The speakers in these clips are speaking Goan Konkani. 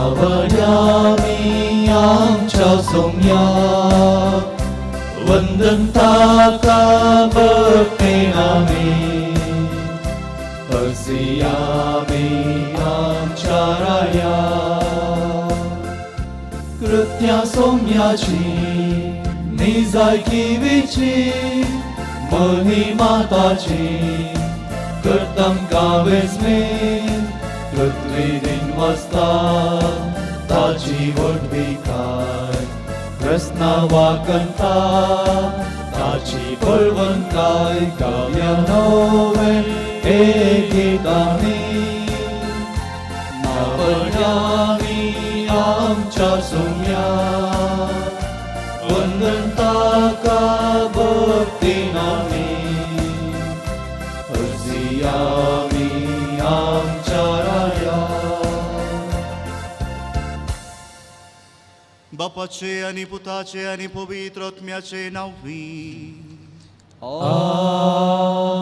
नावड्यामी आमच्या सोम्याक, वंदन ताका भक्तीन आमी, हरसियामी आमच्या राया. कृत्या सोम्याची निजायकीविची महिमा ताची, करतम कावेस्मेन पृथ्वी दिन वसता ताची व्हडविकाय, प्रस्ना वाकंता ताची बळवंताय, गावया नवें एक गीत आमी, नावड्यामी आमच्या सोम्या, वंदन ताका भक्तीन आमी, हरसियामी आमच्या राया. बापाचे आनी पुताचे आनी पवित्र आत्म्याचे नांवी.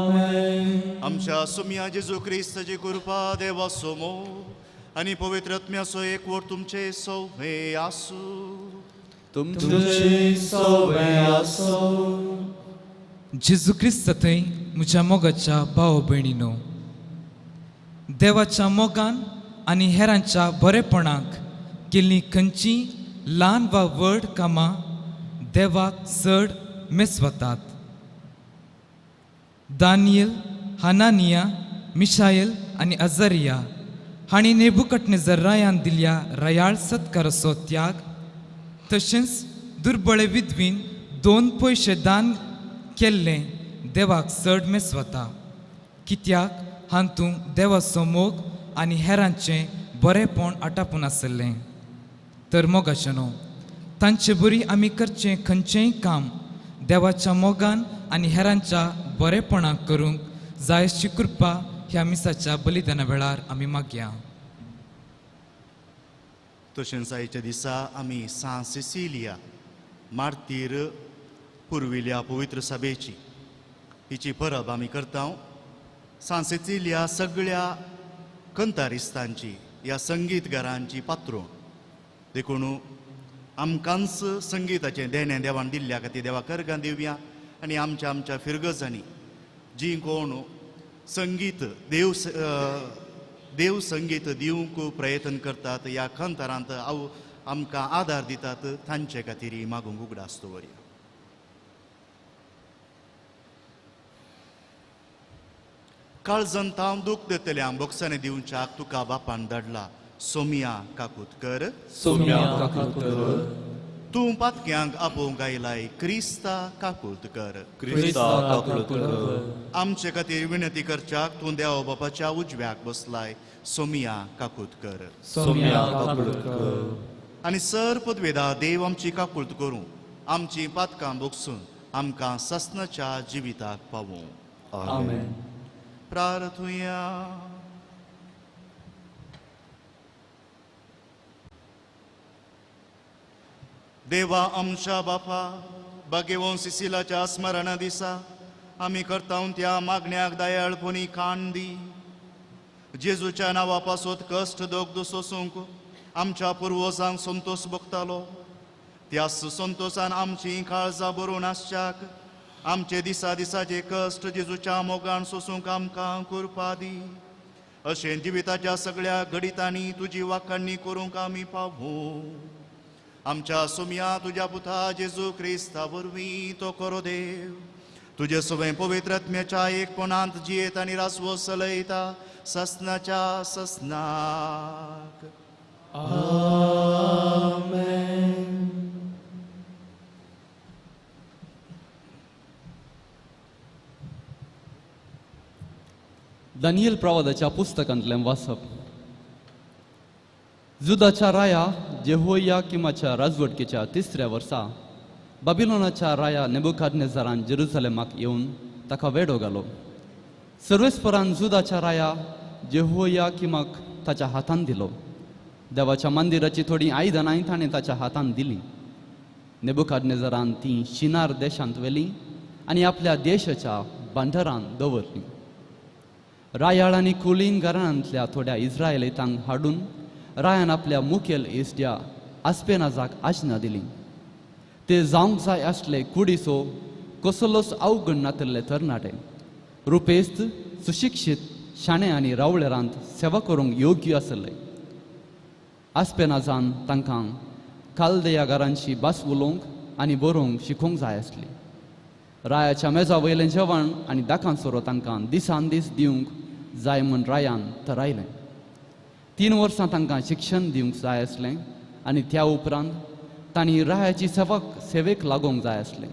आमेन. आमच्या सुम्या जेजू क्रिस्ताची कृपा, देवाचो मोग आनी पवित्र आत्म्याचो एकवट तुमचे सवे आसूं. तुमचे सवे आसूं. जेजू क्रिस्त थंय म्हज्या मोगाच्या भाव भयणीनो, देवाच्या मोगान आनी हेरांच्या बरेपणाक केल्लीं खंयचीं ल्हान वा व्हड कामां देवाक चड मेसवतात. दानियल, हनानिया, मिशायल आनी अजरिया हांणी नेबुकटनेजर रायान दिल्या रयाळ सत्काराचो त्याग, तशेंच दुर्बळे विधवीन 2 पयशे दान केल्लें देवाक चड मेसवता, कित्याक हातूंत देवाचो मोग आनी हेरांचें बरेंपण आटापून आसलें. तर मोगाचें न्हू तांचे बरी आमी करचें खंयचेंय काम देवाच्या मोगान आनी हेरांच्या बरेपणाक करूंक जाय अशी कृपा ह्या मिसाच्या बलिदाना वेळार आमी मागया. तशेंच आयच्या दिसा आमी सांत सिसिलिया मार्तीर पुर्विल्या पवित्र सभेची हिची परब आमी करता. सांत सिसिलिया सगळ्या कंतारिस्तांची ह्या संगीतगारांची पात्रोण, देखून आमकांच संगीताचें देणें देवान दिल्ल्या खातीर देवा करगां दिवया आनी आमच्या आमच्या फिरगजांनी जीं कोण संगीत देव संगीत दिवंक प्रयत्न करतात ह्या खंतरांत हांव आमकां आदार दितात तांचे खातीर मागूंक उगडास दवरया. काळजान तांव दूख दितल्या बोक्सांनी दिवच्याक तुका बापान धाडला. सोमिया काकूत कर. सोमिया काकूत कर. तूं पातक्यांक आपोवंक आयलाय, क्रिस्ता काकूत कर. क्रिस्ता काकूत कर. आमचे खातीर विनंती करच्याक तूं देवा बापाच्या उजव्याक बसलाय. सोमिया काकूत कर. सोमिया काकूत कर. आनी सर पदवेदा देव आमची काकूत करूं, आमची पातकां बोगसून आमकां ससनाच्या जिविताक पावूं. आमेन. प्रार्थुया. देवा आमच्या बापा, बागेवन सिसिलाच्या स्मरणा दिसा आमी करता त्या मागण्याक दयाळपणी कान दी. जेजूच्या नांवा पासत कश्ट दोगद सोसूंक आमच्या पुर्वजांक संतोष भोगतालो, त्याच संतोषान आमची काळजां भरून आसच्याक आमचे दिसा दिसाचे कश्ट जेजूच्या मोगान सोसूंक आमकां कृपा दी. अशें जिविताच्या सगळ्या घडितांनी तुजी वाखाणणी करूंक आमी पावूं. आमच्या सुमया तुज्या पुता जेजू क्रिस्ता वरवीं तो करो देव तुजे सवें पवित्र आत्म्याच्या एकपणांत जियेत आनी रासवो चलयता ससनाच्या ससनाक. आमेन. दानियल प्रवादाच्या पुस्तकांतलें वाचप. जुदाच्या राया जेहोयाकिमाच्या राजवटकेच्या तिसऱ्या वर्सा बाबिलोनाच्या राया नेबुकादनेझरान जेरुसलेमाक येवन ताका वेडो घालो. सर्वेस्परान जुदाच्या राया जेहोयाकिमाक ताच्या हातान दिलो. देवाच्या मंदिराची थोडीं आयदनांय ताणें ताच्या हातान दिलीं. नेबुकादनेझरान तीं शिनार देशांत व्हेलीं आनी आपल्या देशाच्या भांडारान दवरलीं. रायाळ आनी कुलीन घराण्यांतल्या थोड्या इस्रायलितांक हाडून रायान आपल्या मुखेल इश्ट्या आस्पेनाजाक आज्ञा दिली. ते जावंक जाय आसले कुडीचो कसलोच अवगण नातिल्ले तरणाटे, रुपेस्त, सुशिक्षीत, शाणे आनी रावळेरांत सेवा करूंक योग्य आसले. आस्पेनाजान तांकां कालदेयागारांची भास उलोवंक आनी बरोवंक शिकोवंक जाय आसली. रायाच्या मेजा वयलें जेवण आनी दाकां सोरो तांकां दिसान दीस दिवंक जाय म्हूण रायान थरायलें. 3 वर्सां तांकां शिक्षण दिवंक जाय आसलें आनी त्या उपरांत तांणी रायाची सेवेक लागोवंक जाय आसलें.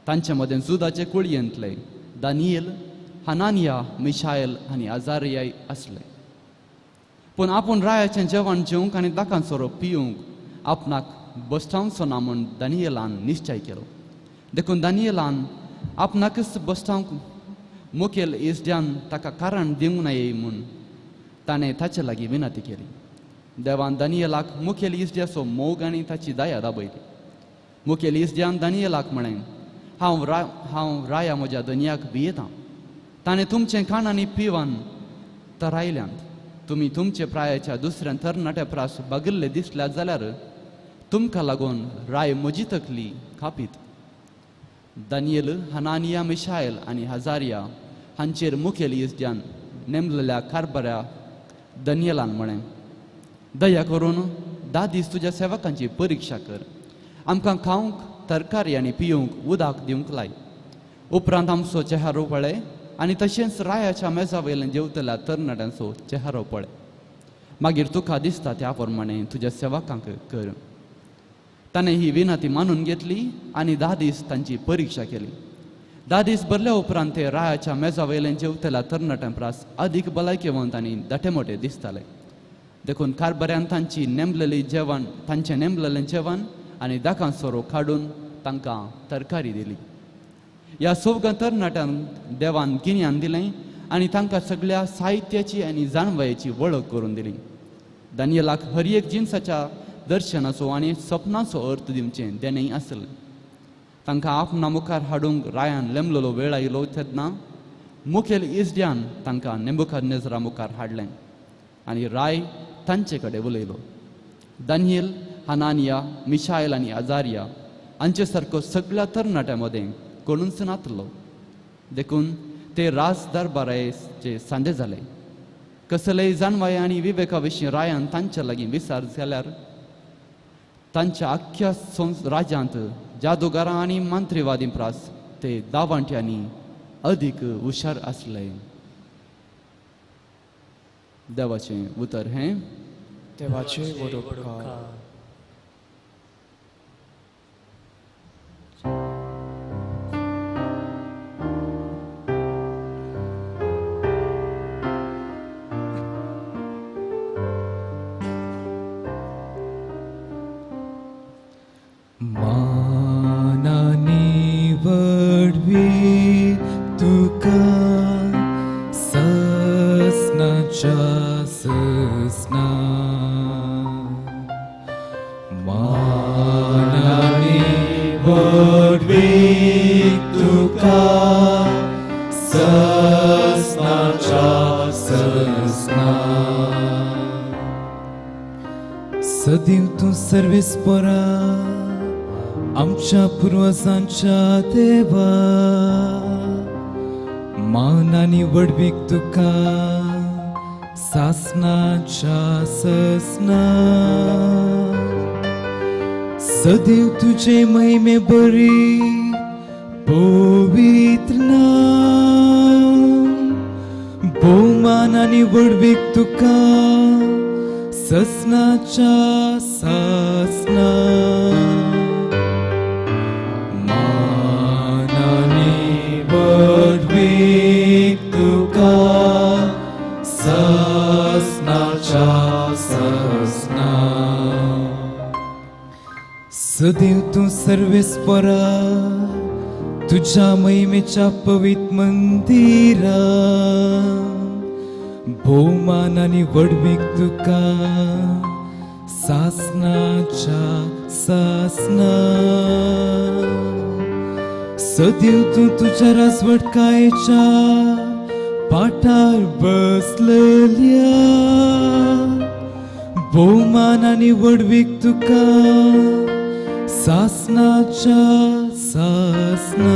तांचे मदें जुदाचे कुळयेंतले दानियल, हनानिया, मिशायल आनी अजारियाय आसले. पूण आपूण रायाचें जेवण जेवंक आनी दाकां सोरो पिवंक आपणाक बसटावचो ना म्हूण दानियलान निश्चय केलो. देखून दानियलान आपणाकच बसटावंक मुखेल इश्ट्यान ताका कारण दिवंक नाये म्हूण ताणें ताचे लागीं विनंती केली. देवान दानियलाक मुखेल इश्ट्याचो मोग आनी ताची दया दाबयली. मुखेल इश्ट्यान दानियलाक म्हळें, हांव राया म्हज्या धनयाक भियेतां. ताणें तुमचें खाण आनी पिवन तरायल्यांत. तुमी तुमचे प्रायाच्या दुसऱ्या तरणाट्या प्रास बागिल्ले दिसल्यात जाल्यार तुमकां लागून राय म्हजी तकली कापीत. दानियल, हनानिया, मिशायल आनी हजारिया हांचेर मुखेल इश्ट्यान नेमलेल्या कारभाऱ्या दानियलान म्हळें, दया करून 10 दीस तुज्या सेवकांची परिक्षा कर. आमकां खावंक तरकारी आनी पिवंक उदक दिवंक लाय. उपरांत आमचो चेहारो पळय आनी तशेंच रायाच्या मेजा वयल्यान जेवतल्या तरणाट्यांचो चेहारो पळय. मागीर तुका दिसता त्या प्रमाणे तुज्या सेवकांक कर. ताणें ही विनंती मानून घेतली आनी 10 दीस तांची परिक्षा केली. 10 दीस भरल्या उपरांत ते रायाच्या मेजा वयल्यान जेवतल्या तरणाट्यां प्रास अदीक भलायकेवंत आनी दाटे मोटे दिसताले. देखून कारभाऱ्यान तांचें नेमलेलें जेवण आनी दाकां सोरो काडून तांकां तरकारी दिली. ह्या सगळ्या तरणाट्यांक देवान गिन्यान दिलें आनी तांकां सगळ्या साहित्याची आनी जाणवायेची वळख करून दिली. दानियलाक हर एक जिनसाच्या दर्शनाचो आनी सपनाचो अर्थ दिवचें देणेंय आसलें. तांकां आपणा मुखार हाडूंक रायान लेमलेलो वेळ आयलो तेन्ना मुखेल इश्ट्यान तांकां नेबुकदनेजरा मुखार हाडलें आनी राय तांचे कडेन उलयलो. दानियल, हनानिया, मिशायल आनी अजारिया हांचे सारको सगळ्या तरणाट्यां मदें कोणूच नातलो. देखून ते राज दरबाराचे सांदे जाले. कसलेय जाणवाय आनी विवेका विशीं रायान तांचे लागीं विचार जाल्यार तांच्या आख्ख्या राज्यांत जादूगारां आनी मंत्रीवादी प्रास ते दावांट्यांनी अदीक हुशार आसले. देवाचें उतर हें. देवाचें व्हड उपकार. मानानी वडवी तुका ससनाच्या ससना, मानानी वडवी तुका ससनाच्या ससना. सदैव तूं सर्वेस्परा आमच्या पुर्वजांच्या देवा, मान आनी व्हडवीक तुका सासनाच्या ससना. सदैव तुजे महिमे बरी पवित्र नांव, भोवमान आनी व्हडवीक तुका ससनाच्या सासना. व्हडवीक तुका ससनाच्या ससना. सदैव तूं सर्वेस्परा तुझ्या महिमेच्या पवित्र मंदिरा, भोवमान आनी व्हडवीक तुका सासनाच्या सासना. सदैव तूं तुज्या राजवटकायेच्या पाटार बसलेल्या, भोवमान आनी व्हडवीक तुका सासनाच्या सासना.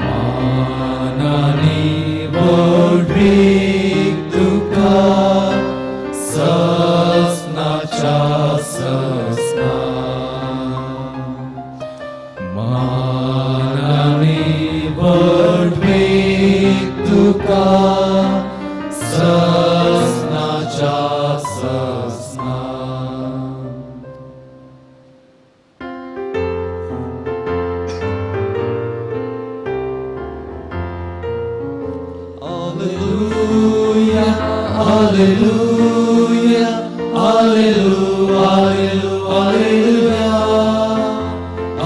मान आनी व्हडवीक तुका सासनाच्या सासना. मान आनी व्हडवीक तुका सासनाच्या सासना. Alleluia, Alleluia, Alleluia, Alleluia,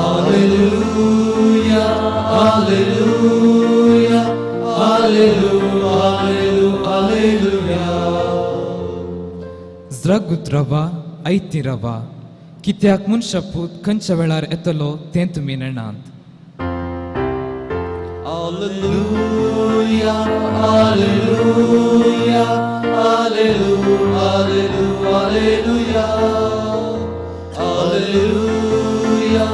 Alleluia, Alleluia, Alleluia, Alleluia. जागृत रावा, आयती रावा, कित्याक मनशापूत खंयच्या वेळार येतलो तें तुमी नेणात. Alleluia, Alleluia, Alleluia, Alleluia, Alleluia,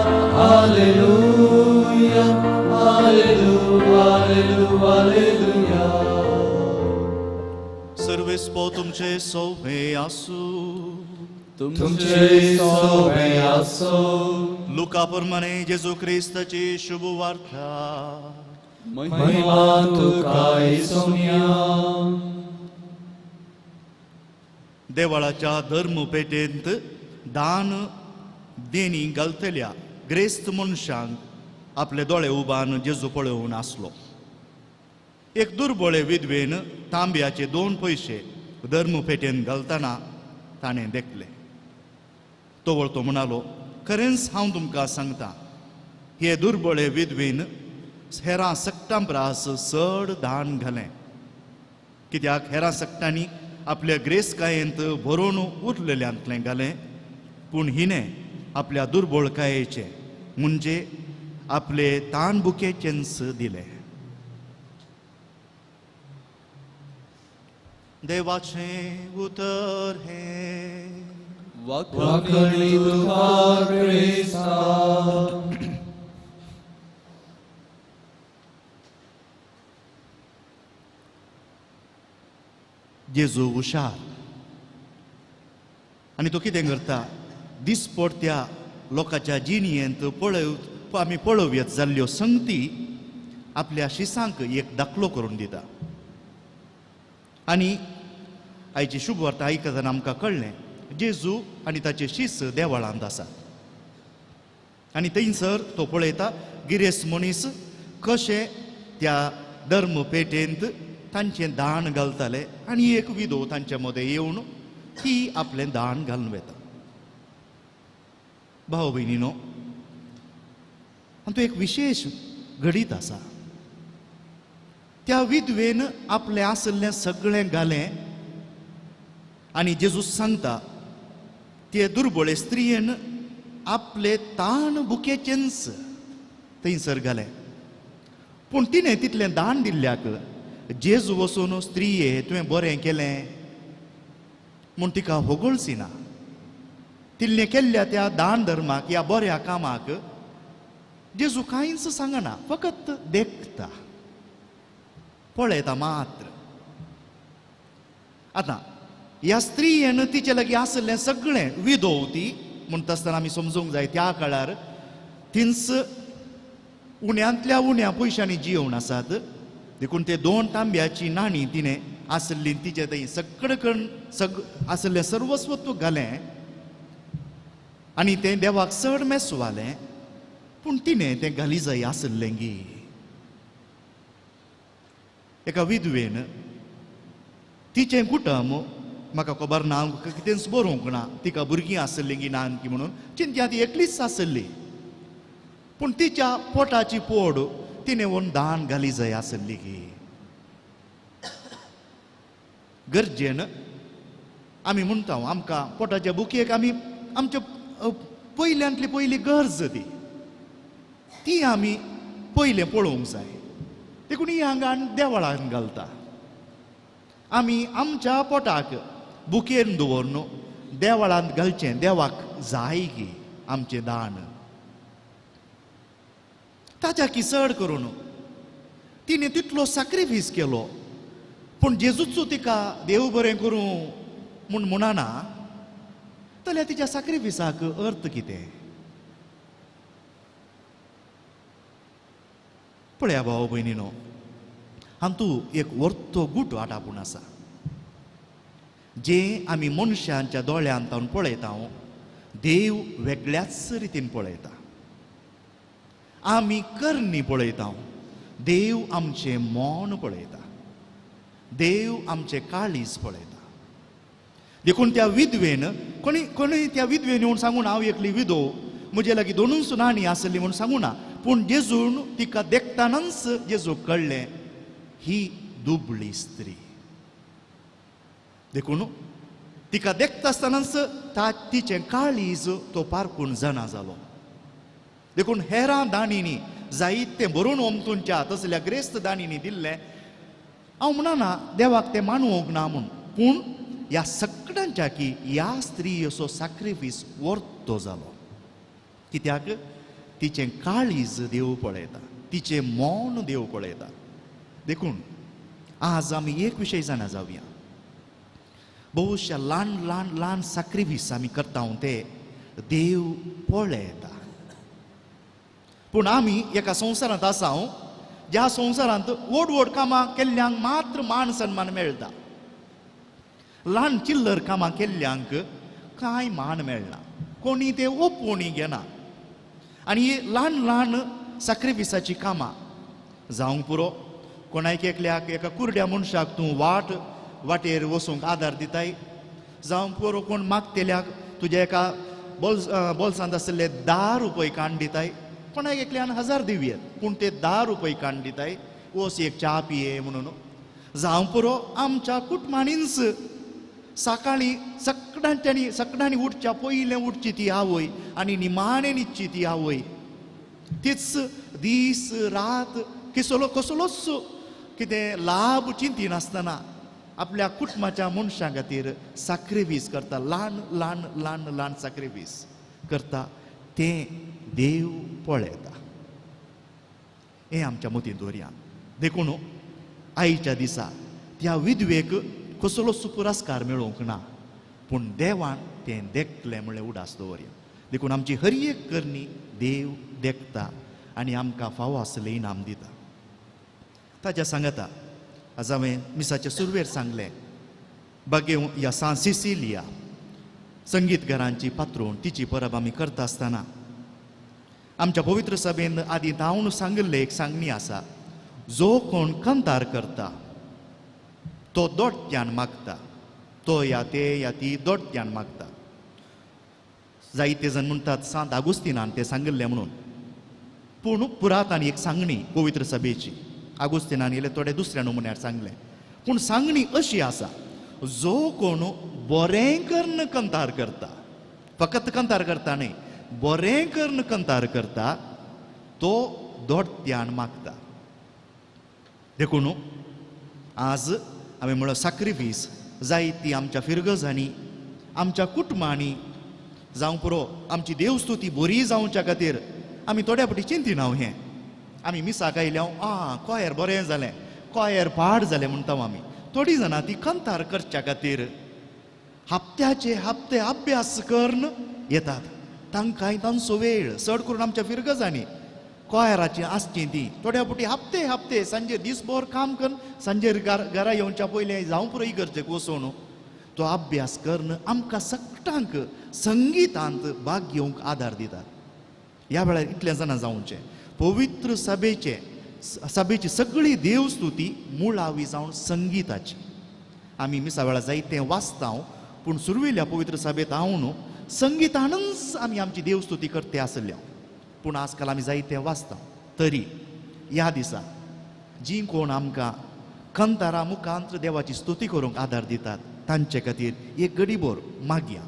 Alleluia, Alleluia, Alleluia. सर्वेस्पो तुमचे सोवे आसूं. तुमचे सोवे आसूं. लुका प्रमाणे जेजू क्रिस्ताची शुभ वार्ता. महिमा तुका सोनिया. देवळाच्या धर्मपेटेंत दान देणी घालतल्या ग्रेस्त मनशांक आपले दोळे उबान जेजू पळोवन आसलो. एक दुर्बळे विधवेन तांब्याचे 2 पयशे धर्मपेटेंत घालतना ताणें देखले. तवळ तो म्हणालो, खरेंच हांव तुमकां सांगता, हे दुर्बळे विधवेन हेरां सक्टां प्रास चड दान घालें. कित्याक हेरां सक्टांनी आपल्या ग्रेसकायेंत भरोवन उरलेल्यांतलें घालें, पूण हिणें आपल्या दुर्बळकायेचें म्हणजे आपले तान बुकेचेंच दिलें. देवाचें उतर हें. वाखणी तुका क्रिस्ता. जेजू हुशार आनी तो कितें करता, दिसपडत्या लोकांच्या जिणयेंत पळय आमी पळोवयेत जाल्ल्यो संगती आपल्या शिसांक एक दाखलो करून दिता. आनी आयची शुभ वार्ता आयकतना आमकां कळ्ळें, जेजू आनी ताचे शीस देवळांत आसात आनी थंयसर तो पळयता गिरेस्त मनीस कशें त्या धर्मपेटेंत तांचें दान घालताले आनी एक विधव तांचे मदें येवन ती आपलें दान घालून वता. भाव भयणीनो, आनी तो एक विशेश घडीत आसा. त्या विधवेन आपलें आशिल्लें सगळें घालें आनी जेजूस सांगता ते दुर्बळे स्त्रियेन आपले ताण बुकेचेंच थंयसर घालें. पूण तिणें तितलें दान दिल्ल्याक जेजू वचून स्त्रिये तुवें बरें केलें म्हूण तिका होगळची ना. तिल्लें केल्ल्या त्या दान धर्माक ह्या बऱ्या कामाक जेजू कांयच सांगना, फकत देखता, पळयता मात्र. आतां ह्या स्त्रियेन तिचे लागीं आशिल्लें सगळें, विधव ती म्हणटा आसतना आमी समजूंक जाय त्या काळार तिंच उण्यांतल्या उण्या पयशांनी जियोवन आसात, देखून ते 2 तांब्याची नाणी तिणें आशिल्ली तिचे थंय सगळे करून आशिल्लें सर्वस्वत्व घालें आनी तें देवाक चड मेसवालें. पूण तिणें तें घाली जाय आशिल्लें गी. एका विधवेन तिचें कुटुंब म्हाका खबर ना, कितेंच बरोवंक ना, तिका भुरगीं आशिल्लीं की ना की म्हणून चिंत्या ती एकलीच आशिल्ली. पूण तिच्या पोटाची पोड तिणें व्हरून दान घाली जाय आशिल्ली की. गरजेन आमी म्हणटा आमकां पोटाच्या बुकयेक आमी आमच्या पयल्यांतली पयली गरज ती ती आमी पयलें पळोवंक जाय. देखून ही हांगा देवळान घालता. आमी आमच्या पोटाक बुकेन दवरून देवळांत घालचें देवाक जाय गी आमचें दान. ताच्या की चड करून तिणें तितलो साक्रिफीस केलो, पूण जेजूचो तिका देव बरें करूं म्हूण म्हणना जाल्यार तिच्या साक्रिफिसाक अर्थ कितें? पळया भाव भयणीनो, हातूं एक वर्तो गुट आटापून आसा जे आमी मनशांच्या दोळ्यांत पळयता, देव वेगळ्याच रितीन पळयता. आमी करणी पळयता, देव आमचें मन पळयता, देव आमचें काळीज पळयता. देखून त्या विधवेन कोणी कोणी त्या विधवेन येवन सांगून हांव एकली विधो, म्हजे लागीं दोनूच नाणी आसली म्हूण सांगू ना, पूण जेजून तिका देखतानाच जेजूक कळ्ळें ही दुबळी स्त्री. देखून तिका देखता आसतनाच तिचें काळीज तो पारकून जाणा जालो. देखून हेरां दाणींनी जायतें बरोवन ओमतूनच्या तसल्या ग्रेस्त दाणींनी दिल्लें, हांव म्हणना देवाक तें मानवंक ना म्हूण, पूण ह्या सगळ्यांच्या की ह्या स्त्रीयेचो साक्रिफीस वर्तो जालो. कित्याक तिचें काळीज देव पळयता, तिचें मन देव पळयता. देखून आज आमी एक विशय जाणा जावया, बहुशा ल्हान ल्हान ल्हान साक्रिफीस आमी करता ते देव पळयता. पूण आमी एका संवसारांत आसा ज्या संवसारांत व्हड व्हड कामां केल्ल्यांक मात्र मान सन्मान मेळटा, ल्हान चिल्लर कामां केल्ल्यांक कांय मान मेळना, कोणी ते ओपोवणी घेना. आनी ल्हान ल्हान साक्रिफिसाचीं कामां जावंक पुरो, कोणाक एकल्याक एका कुरड्या मनशाक तूं वाटेर वचूंक आदार दिताय, जावंक पुरो कोण मागतेल्याक तुज्या एका बोल्सांत आशिल्ले 10 रुपये काण दिताय, कोणाक एकल्यान 1000 दिवयेत पूण ते 10 रुपये काण दिताय, वच एक च्या पिये म्हणून. जावं पुरो आमच्या कुटुंबांनीच सकाळीं सगळ्यांनी उठच्या पयलें उठची ती आवय आनी निमाणें न्हिदची ती आवय, तीच दीस रात कसलो कसलोच कितें लाभ चिंतिनासतना आपल्या कुटुंबाच्या मनशां खातीर साक्रिफीस करता, ल्हान ल्हान ल्हान ल्हान साक्रिफीस करता, तें देव पळयता. हें आमच्या मतींत दवरया. देखून आयच्या दिसा त्या विधवेक कसलोच पुरस्कार मेळोवंक ना, पूण देवान तें देखलें म्हणलें उडास दवरया. देखून आमची हर एक करणी देव देखता आनी आमकां फावो आसलें इनाम दिता. ताच्या सांगता आज हांवें मिसाचे सुरवेर सांगलें, बागे ह्या सांत सिसिलिया संगीतकारांची पात्रोण तिची परब आमी करता आसतना आमच्या पवित्र सभेन आदी धांवन सांगिल्लें एक सांगणी आसा, जो कोण कंतार करता तो दोट्यान मागता, तो या ते या ती दोट्यान मागता. जायते जाण म्हणटात सांत आगुस्तिनान तें सांगिल्लें म्हणून, पूण पुरातान एक सांगणी पवित्र सभेची आगुस्तिनान येयले थोडे दुसऱ्या नमुन्यार सांगलें, पूण सांगणी अशी आसा, जो कोण बरें करून कंतार करता, फकत कंतार करता न्हय, बरें करून कंतार करता तो दोट्यान मागता. देखून आज हांवें म्हणलो साक्रिफीस जायती आमच्या फिरगजांनी आमच्या कुटुंबांनी जावं पुरो आमची देवस्तुती बरी जावच्या खातीर आमी थोड्या फावटी चिंतिना. हें आमी मिसाक आयल्या आं कॉयर बरें जालें, कॉयर पाड जालें म्हणटा आमी. थोडीं जाणां ती कंतार करच्या खातीर हप्त्याचे हप्ते अभ्यास करून येतात, तांकांय तांचो वेळ चड करून आमच्या फिरगजांनी कॉयराची आसची ती थोड्या फावटी हप्ते हप्ते सांजेर दीसभर काम करून सांजेर घरा येवच्या पयलें जावं पुरो इगर्जेक वचून तो अभ्यास करून आमकां सगळ्यांक संगितांत भाग घेवंक आदार दितात. ह्या वेळार इतलें जाणां जावचें पवित्र सभेचे सभेची सगळी देवस्तुती मुळावी जावन संगिताची. आमी मिसा वेळार जायतें वाचता, पूण सुरवेल्या पवित्र सभेंत हांव न्हू संगितानच आमी आमची देवस्तुती करते आसल्या, पूण आजकाल आमी जायतें वाचता. तरी ह्या दिसा जीं कोण आमकां कंतारा मुखांत देवाची स्तुती करूंक आदार दितात तांचे खातीर एक गडीभर मागया.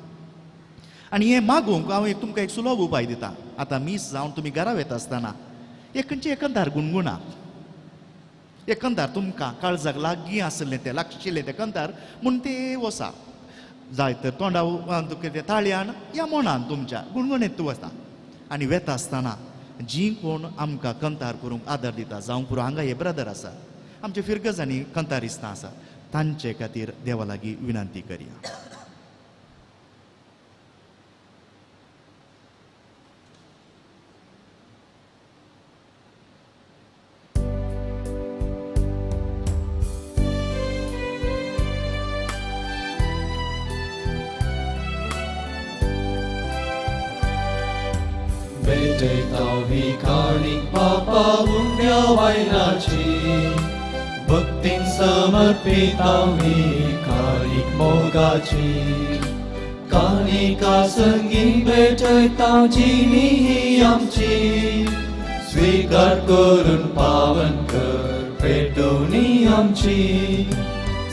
आनी हें मागूंक हांव एक तुमकां एक सुलभ उपाय दिता. आतां मीस जावन तुमी घरा वता आसतना एक खंयचें एकंदार गुणगुणा, एक कंतार तुमकां काळजाक लागीं आसलें तें लागशिल्लें तें कंतार म्हूण तें वसा. जाय तर तोंडा कितें ताळयान या मनान तुमच्या गुणगुणीत तूं वता. आनी वेता आसतना जी कोण आमकां कंतार करूंक आदार दिता, जावं पुरो हांगा हे ब्रदर आसा, आमचे फिरगज आनी कंतारिस्तां आसा, तांचे खातीर देवा लागीं विनंती करया. भेटयता काणीक पापा उंड्या वायनाची, भक्तीन समर्पिता काणीक मोगाची. काणिका संगी भेटयता जिनी ही आमची, स्वीकार करून पावन कर पेटोवणी आमची.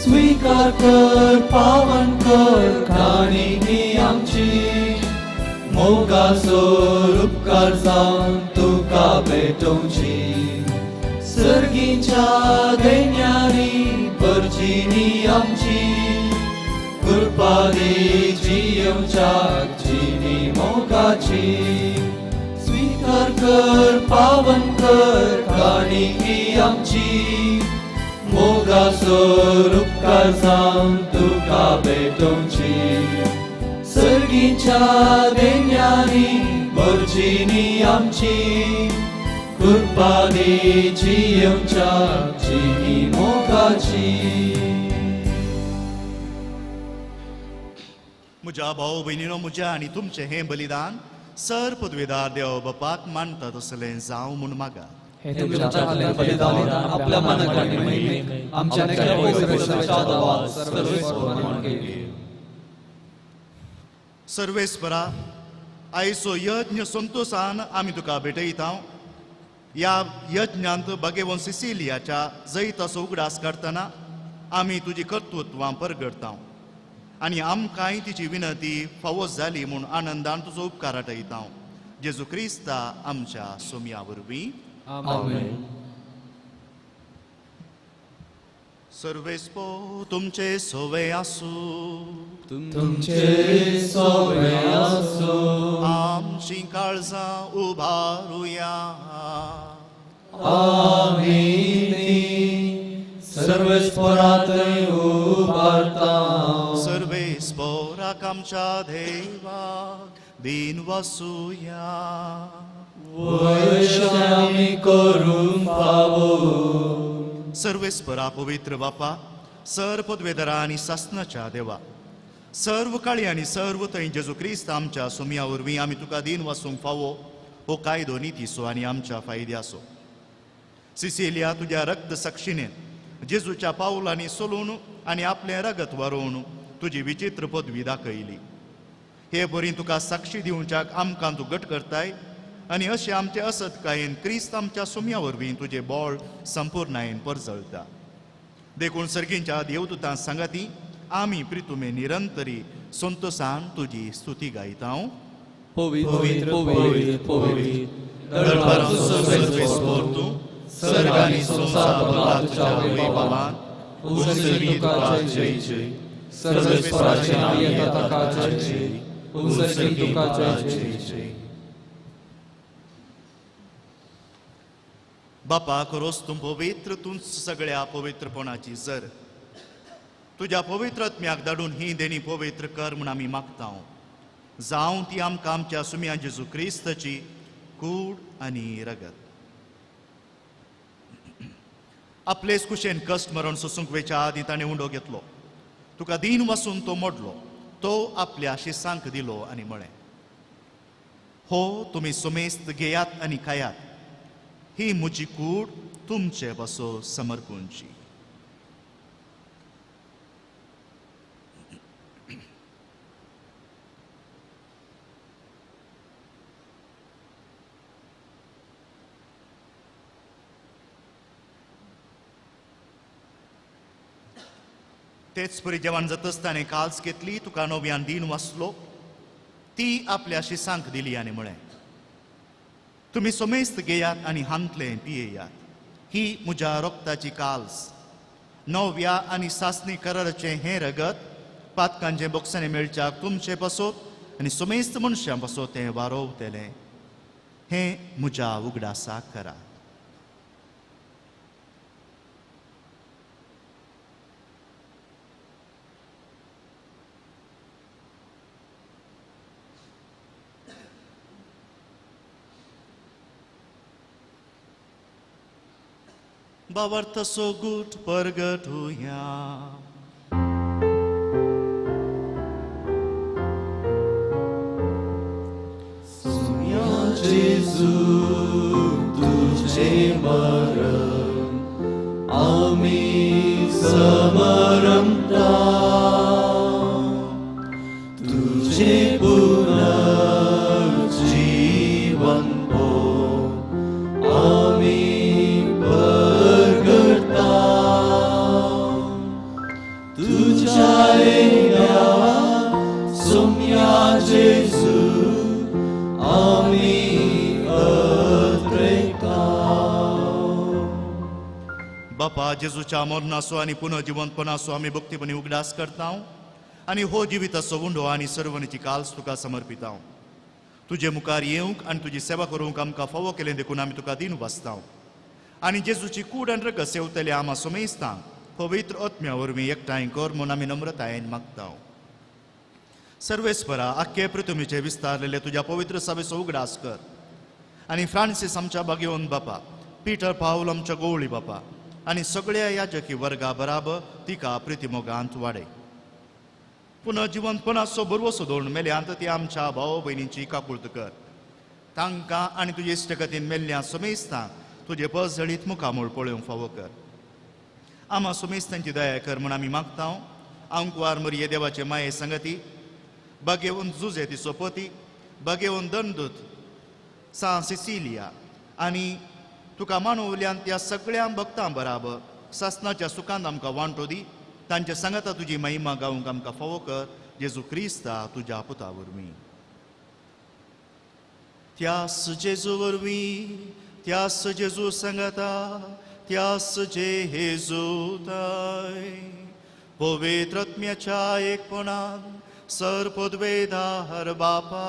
स्वीकार कर पावन कर काणी ही आमची, मोगाचो उपकार जावन तुका भेटोवची. सर्गीच्या देण्यांनी भरजिनी आमची, कृपा दी जियेवच्याक जिणी मोगाची. स्वीकार कर पावन कर काणी ही आमची, मोगाचो उपकार जावन तुका भेटोवची. सर्गीच्या देण्यांनी भरजिनी आमची, कृपा दी जियेवच्याक जिणी मोगाची. म्हज्या भाव भयणीनो, म्हज्या आनी तुमचें हें बलिदान सर पदवेदार देव बापाक मानता तसलें जावं म्हूण मागा. हे तुमच्या बलिदान आपल्या मनाक आनी महिमेक आमच्या सर्वेस्परा, आयचो यज्ञ संतोसान आमी तुका भेटयता. ह्या यज्ञांत भगेवन सिसिलियाच्या जैताचो उगडास करतना आमी तुजी कर्तृत्वां परगडता आनी आमकांय तिची विनंती फावो जाली म्हूण आनंदान तुजो उपकार आटयता. जेजू क्रिस्ता आमच्या सोमया वरवीं. आमेन. सर्वेस्पो तुमचे सोवे आसूं, तुमचे सोवे आसूं. आमची काळजां उबारुया. आमी सर्वेस्परांतय उबारता. सर्वेस्पराक आमच्या देवाक दीन वसुया. वयशे आमी करूंक फावो. सर्वेस्परा पवित्र बापा, सर पदवेदरा आनी सासनाच्या देवा, सर्व काळी आनी सर्व थंय जेजू क्रिस्त आमच्या सोमया वरवीं आमी तुका दीन वासूंक फावो हो कायदो नितीचो आनी आमच्या फायद्याचो. सिसिलिया तुज्या रक्त साक्षीने जेजूच्या पावलांनी सोलून आनी आपलें रगत वारोवन तुजी विचित्र पदवी दाखयली. हे परी तुका साक्षी दिवच्याक आमकां तूं घट करताय आनी अशें आमचे असतकायेन क्रिस्त आमच्या सोमया वरवीं तुजें बोळ संपूर्णायेन परजळटा. देखून सर्गींच्या देवदूतां सांगाती आमी प्रितुमे निरंतरी संतोसान तुजी स्तुती गायता. पवित्र पवित्र पवित्र सर्वेस्पर तूं, सर्ग आनी संवसार भरला तुज्या वैभवान. उंचकी तुका जय जय, सर्वेस्पराचें नांव येता ताका जय जय, उंचकी तुका जय जय. बापा खरोच तूं पवित्र, तूं सगळ्या पवित्रपणाची जर. तुज्या पवित्र आत्म्याक धाडून ही देणी पवित्र कर म्हूण आमी मागता. जावं ती आमकां आमच्या सुम्या जेजू क्रिस्ताची कूड आनी रगत. आपलेच कुशेन कश्ट मरण सोसूंक वेच्या आदीं ताणें उंडो घेतलो, तुका दीन वासून तो मोडलो, तो आपल्या शिसांक दिलो आनी म्हळें, हो तुमी सुमेस्त घेयात आनी खायात, ही म्हजी कूड तुमचे पासो समर्पूंची. तेच परी जेवण जातच ताणें काल्स घेतली, तुका नव्यान दीन वाचलो, ती आपल्या शिसांक दिली आनी म्हळें, तुमी समेस्त घेयात आनी हांतलें पियेयात, ही म्हज्या रोगताची काल्स, नव्या आनी सासणी कराराचें हें रगत पातकांचें बोक्सांनी मेळच्याक तुमचें पासत आनी समेस्त मनशां पासत तें वारोवतलें. हें म्हज्या उगडासाक करा. बावर्त सोगूट परगटुया. सुम्या जेजू तुझे मरण आमी समरमता, तुझे पुनर्जीवन आमी परगटता, तुझ्या येण्या सुम्या जेजू आमी अद्रेता. बापा जेजूच्या मरणाचो आनी पुनर्जिवंतपणाचो आमी भक्तीपणी उगडास करता आनी हो जिविताचो उंडो आनी सर्वणीची काल्स तुका समर्पिता. तुजे मुखार येवंक आनी तुजी सेवा करूंक आमकां फावो केलें देखून आमी तुका दिन वाचता आनी जेजूची कूड आनी रगत सेवतले आमा समेस्तांक पवित्र आत्म्या वरवीं एकठांय कर म्हूण आमी नम्रतायेन मागता. सर्वेस्परा आख्खे पृथ्वीचे विस्तारलेले तुज्या पवित्र सभेचो उगडास कर आनी फ्रांसीस आमच्या बागेवन बापा, पीटर पावल आमच्या गोवळी बापा आनी सगळ्या याजकी वर्गा बराबर तिका प्रितीमोगांत वाडय. पुनर्जिवंतपणाचो बरवसो दवरून मेल्यांत ती आमच्या भाव भयणींची काकुळत कर. तांकां आनी तुजे इश्टगतीन मेल्ल्या समेस्तांक तुजे पसजळीत मुखामूळ पळोवंक फावो कर. आमा समेस्तांची दया कर म्हूण आमी मागता. आंकवार मरिये देवाचे माये संगती, बागेवन जुजे तिचो पती, बागेवन दंदूत सा सिसिलिया आनी तुका मानवल्यान त्या सगळ्या भक्तां बराबर सासनाच्या सुखांत आमकां वांटो दी. तांच्या सांगाता तुजी महिमा गावंक आमकां फावो कर. जेजू क्रिस्ता तुज्या पुता वरवीं. त्यास जेजू वरवीं, त्यास जेजू सांगाता, त्यास जेजू ताय पवित्र आत्म्याच्या एकपणान सर पदवेदार बापा,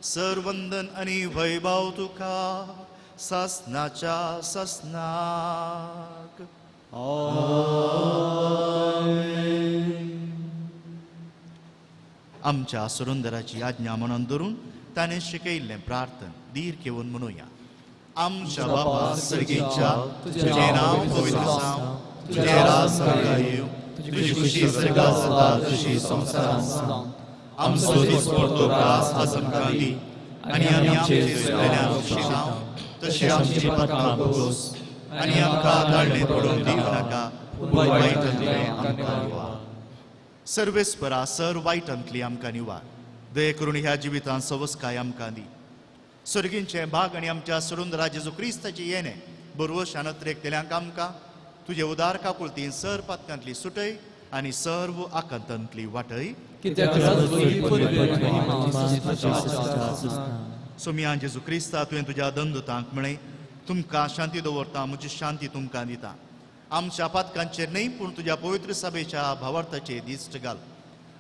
सर वंदन आनी वैभव तुका सासनाच्या सासनाक. आमच्या सुरुंदराची आज्ञा म्हणून धरून ताणें शिकयल्लें प्रार्थन धीर घेवन म्हणुया. आमच्या बापा सर्गीच्या, तुजें नांव पवित्र जावं, तुजें राज स्वर्गांत येवं, तुजी खुशी स्वर्गांत जाता तशी संवसारांत जावं. आमचो दिसपडतो ग्रास आज आमकां दी आनी आमी आमचे चुकलेल्यांक शिकाव तशी आमची पातकां भोगोस आनी आमकां धाडणे पडून दिवं नाका, पूण वायटांतलें आमकां निवार. सर्वेस्परा सर वायटांतली आमकां निवार. दये करून ह्या जिवितांत सवस्काय आमकां दी. सर्गींचें भाग आनी आमच्या सरुंदरा जेजू क्रिस्ताचें येणें बरवश आनत्रेकतेल्यांक आमकां तुजे उदार काकुळतीन सर पातकांतली सुटय आनी सर्व आकांतांतली वाटय. सोमिया जेजू क्रिस्ता, तुवें तुज्या दंदुतांक म्हळें, तुमकां शांती दवरता, म्हजी शांती तुमकां दिता. आमच्या पातकांचेर न्हय पूण तुज्या पवित्र सभेच्या भावार्थाचेर दिश्ट घाल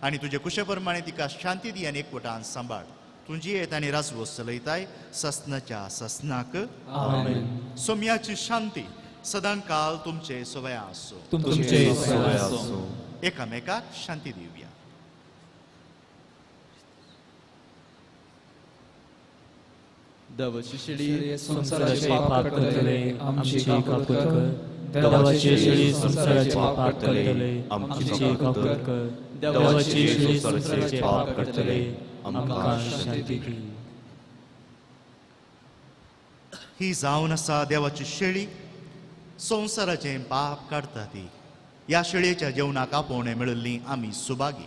आनी तुजे कुशे प्रमाणे तिका शांती दी आनी एकवटान सांबाळ. तुजी येत आनी राजवस चलयताय ससनाच्या ससनाक. सोम्याची शांती सदांकाल तुमचे सवया आसूं. एकामेकाक शांती दिवया. देवाची शेळी संवसाराचे पाप काडटले आमची काकुळट कर. देवाची शेळी संवसाराचे पाप काडटले आमची काकुळट कर. देवाची शेळी संवसाराचे पाप काडटले आमकां शांती दी. ही जावन आसा देवाची शेळी, संवसाराचें पाप काडटा ती. ह्या शेळयेच्या जेवणाक आपोवणें मेळिल्ली आमी सुभागी.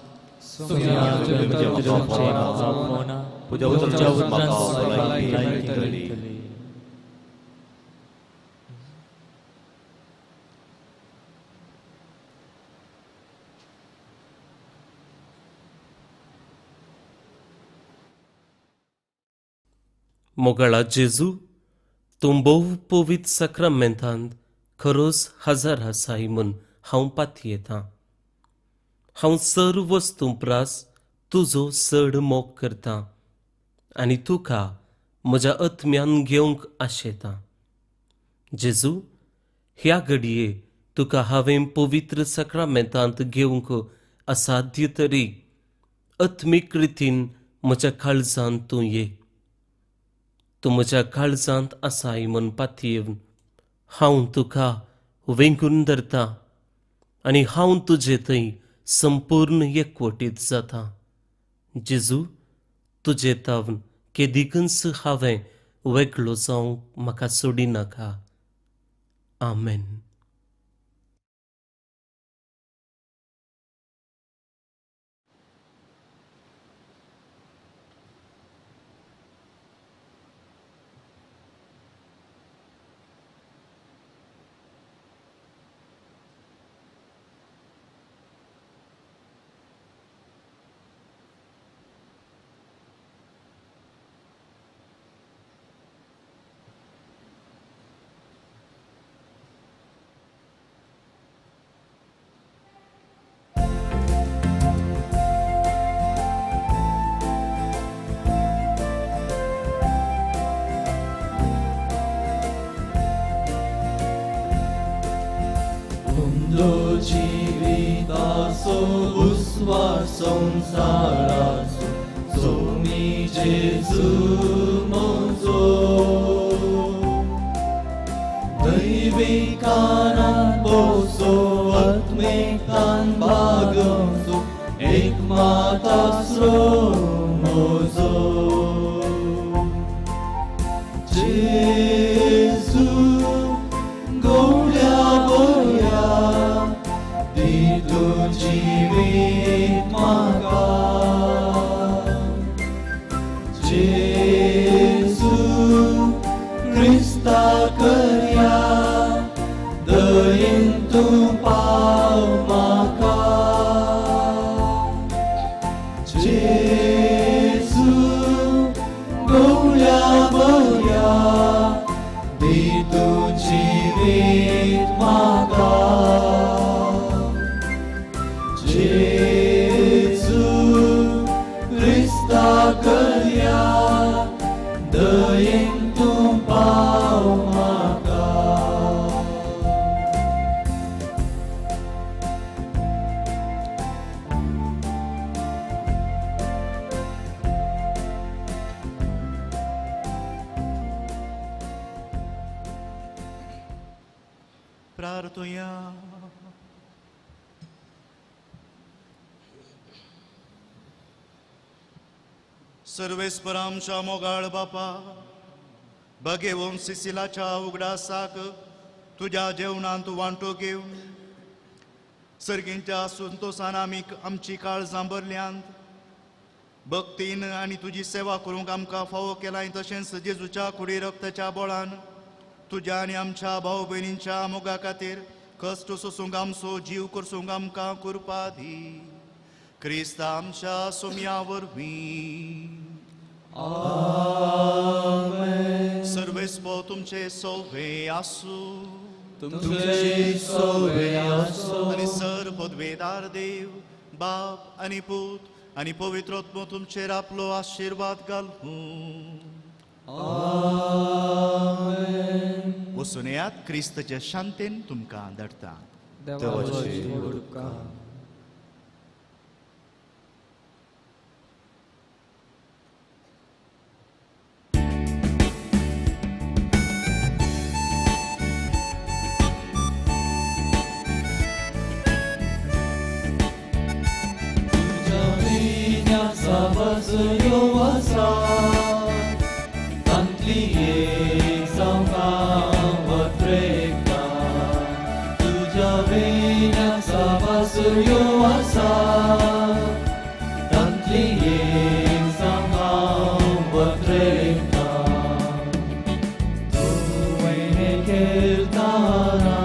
मोगाळा जेजू, तूं भोव पवित्र साक्रामेंतांत खरोच हजर आसाय म्हूण हांव पातयेतां. हांव सर्व वस्तूं प्रास तुजो चड मोग करतां आनी तुका म्हज्या आत्म्यान घेवंक आशेतां. जेजू, ह्या घडये तुका हांवें पवित्र साक्रामेंतांत घेवंक असाध्य तरी आत्मीक रितीन म्हज्या काळजांत तूं ये. तूं म्हज्या काळजांत आसाय म्हूण पातयेवन हांव तुका वेंगून धरतां आनी हांव तुजे थंय संपूर्ण एकवटीत जाता. जेजू, तुजे तावन केदिकूच हांवें वेगळो जावंक म्हाका सोडिनाका. आमेन. जिविताचो उस्वास संसाराचो सोमी जेजू म्हजो दैविकानान पोसो आत्मिकान बागवचो एक मातास्रो म्हजो. जेजू गोवल्या बऱ्या दी तूं जिवीत म्हाका. जेजू क्रिस्ता करया दयेन तूं पाव म्हाका. जेजू गोवल्या बऱ्या दी तूं जिवीत म्हाका. जेजू क्रिस्ता करया दयेन तूं पाव म्हाका. प्रार्थुया. सर्वेस्पर आमच्या मोगाळ बापा, बगेवन सिसिलाच्या उगडासाक तुज्या जेवणांत वांटो घेवन सर्गींच्या संतोसान आमी आमची काळजां भरल्यांत. भक्तीन आनी तुजी सेवा करूंक आमकां फावो केलाय. तशेंच जेजूच्या कुडी रक्ताच्या बळान तुज्या आनी आमच्या भाव भयणींच्या मोगा खातीर कश्ट सोसूंक आमचो जीव करसूंक आमकां कृपा दी. क्रिस्त आमच्या सोम्या वरवीं. आमेन. सर्वेस्पर तुमचे सोवे आसूं. तुमचे सोवे आसूं. आनी सर पदवेदार देव बाप आनी पूत आनी पवित्र आत्मो तुमचेर आपलो आशिर्वाद घालूं. आमेन. वचून येयात, क्रिस्तचे शांतीन तुमकां धाडटा. देवाचे उपकार. साबासयो आसा तांतली एक जावंक वत्रेकता. तुज्या विण्या साबासयो आसा तांतली एक जावंक वत्रेकता. तुवें केलताना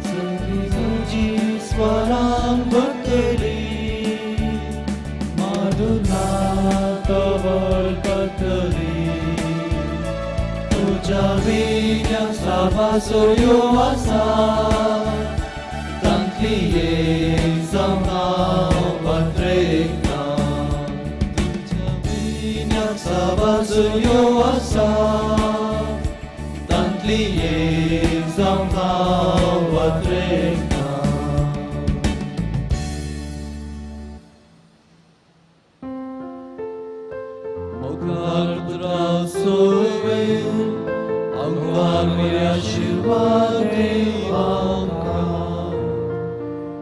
सगळी तुजी स्वरां भरतली. तुज्या विण्या साबासयो आसा तांतली एक जावन हांव वात्रेकता तुज्या विन्याक साबार आसा तांतली एक जावन हांव वात्रेकता मुखार तुरा सोवे अंगवार मेरे आशीर्वाद देवांका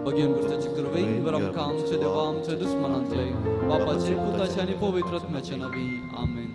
बघेन गुरुची कृपे वर आमकां आमच्या देवा आमच्या दुस्मनांतले बापाचे पुताचे आनी पवित्र आत्म्याचे नांवी आमेन.